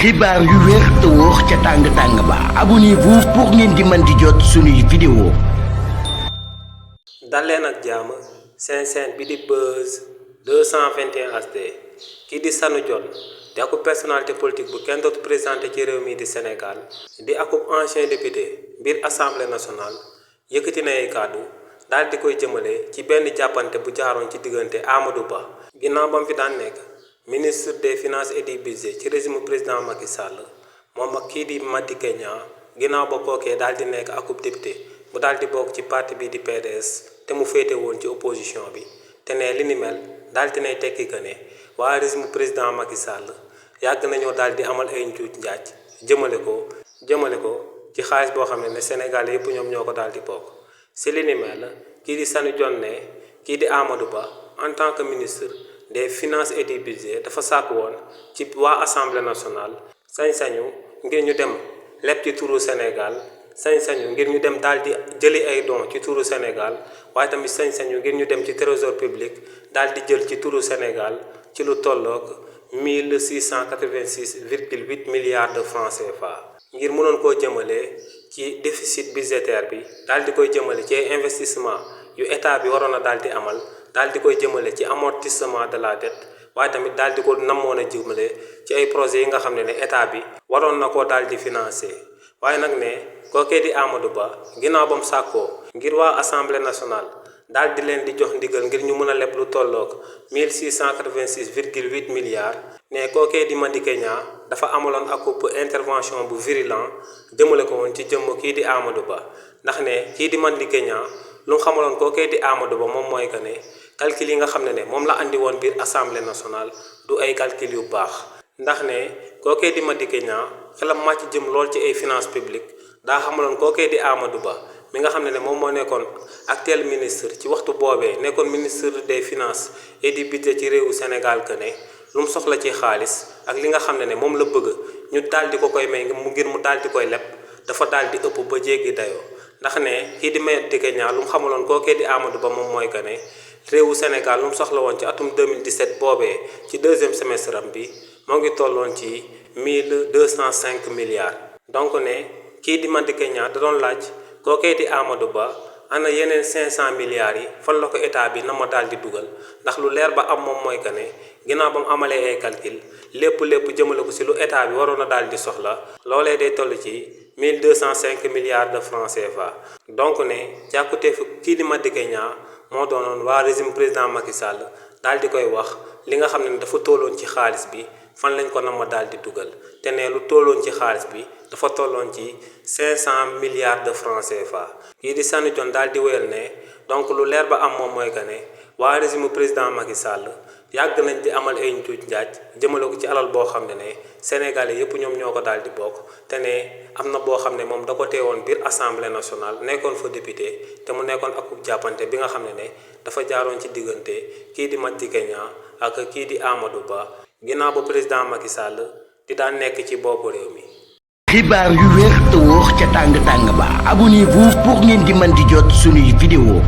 xibaar yu wér te wóor ca tàng ba abonnez-vous pour ngeen di mën di jot suñuy vidéo. daleen ak jàmm seen chaîne bi di Buzz 221 HD kii di Sanu Dione di akub personnalité politique bu kenn dootu présenté ci réew mi di Sénégal di akub ancien député biir assemblée nationale yëkkati na ay kàddu daal di koy jëmale ci benn jàppante bu jaaroon ci diggante Amadou Ba ginnaaw ba mu fi daan nekk ministre des finances et du budget ci régime président Macky Sall moom ak kii di Madické Niang ginnaaw ba kookee daal di nekk akub député mu daal di bokk ci parti bi di PDS te mu féete woon ci opposition bi te ne li ni mel daal di nay tekki que ne waa régime président Macky Sall yàgg nañoo daal di amal ay njuuj njaaj jëmale ko ci xaalis boo xam ne Sénégal yëpp ñoom ñoo ko daal di bokk si li ni mel kii di Sanu Dione ne kii di Amadou Ba en tant que ministre des finances et du budget dafa sàkk woon ci waa assemblée nationale sañ-sañu ngir ñu dem lépp ci turu Sénégal sañ-sañu ngir ñu dem daal di jëli ay dons ci turu Sénégal waaye tamit sañ-sañu ngir ñu dem ci trésor public daal di jël ci turu Sénégal ci lu tolloog 1686,8 milliards de francs CFA ngir mënoon koo jëmale ci déficit budgétaire bi daal di koy jëmale ci ay investissement yu état bi waroon a daal di amal daal di koy jëmale ci amortissement de la dette waaye tamit daal di ko namoon a jëmale ci ay projets yi nga xam ne état bi waroon na koo daal di financer waaye nag ne kookee di Amadou Ba ginnaaw ba mu sàkkoo ngir waa assemblée nationale daal di leen di jox ndigal ngir ñu mën a leb lu tolloog 1686,8 milliards ne kookee di Madické Niang dafa amaloon akub intervention bu virulent jëmale ko woon ci jëmm kii di Amadou Ba ndax ne kii di Madické Niang lu mu xamaloon kookee di Amadou Ba moom mooy que ne calcul yi nga xam ne moom la andi woon biir assemblée nationale du ay calcul yu baax ndax ne kookee di Madické Niang xelam màcc jëm lool ci ay finances publiques daa xamaloon kookee di Amadou Ba mi nga xam ne moom moo nekkoon actuel ministre ci waxtu boobee nekkoon ministre des finances et du budget ci réewu Sénégal que ne lu mu soxla ci xaalis ak li nga xam ne moom la bëgg ñu daal di ko koy may ngir mu daal di koy leb dafa daal di ëpp ba jéggi dayoo ndax ne kii di Madické Niang lu mu xamaloon kookee di Amadou Ba moom mooy que ne réewu Sénégal lu mu soxla woon ci atum 2017 boobee ci deuxième semestre am bi moo ngi tolloon ci 1205 milliards donc ne kii di Madické Niang da doon laaj kookee di Amadou Ba ana yeneen 500 milliards yi fan la ko état bi na ma daal di dugal ndax lu leer ba am moom mooy que ne ginnaaw ba mu amalee ay calcul lépp jëmale ko si lu état bi waroon a daal di soxla loolee day toll ci 1205 milliards de francs CFA donc ne jàkkuteefu kii di Madické Niang moo doonoon waa régime président Macky Sall daal di koy wax li nga xam ne dafa tolloon ci xaalis bi fan lañ ko nama daal di dugal te ne lu tolloon ci xaalis bi dafa tolloon ci 500 milliards de francs CFA kii di Sanu Dione daal di wéyal ne donc lu leer ba am moom mooy que ne waa régime président Macky Sall yàgg nañ di amal ay njuuj njaaj jëmale ko ci alal boo xam ne Sénégalais yëpp ñoom ñoo ko daal di bokk te ne am na boo xam ne moom da ko teewoon biir assemblée nationale nekkoon fa député te mu nekkoon akub jàppante bi nga xam ne dafa jaaroon ci diggante kii di Madické Niang ak kii di Amadou Ba ginnaaw ba président Macky Sall di daan nekk ci boppu réew mi. xibaar yu wér te wóor ca tàng ba abonnez-vous pour ngeen di mën di jot suñuy vidéo.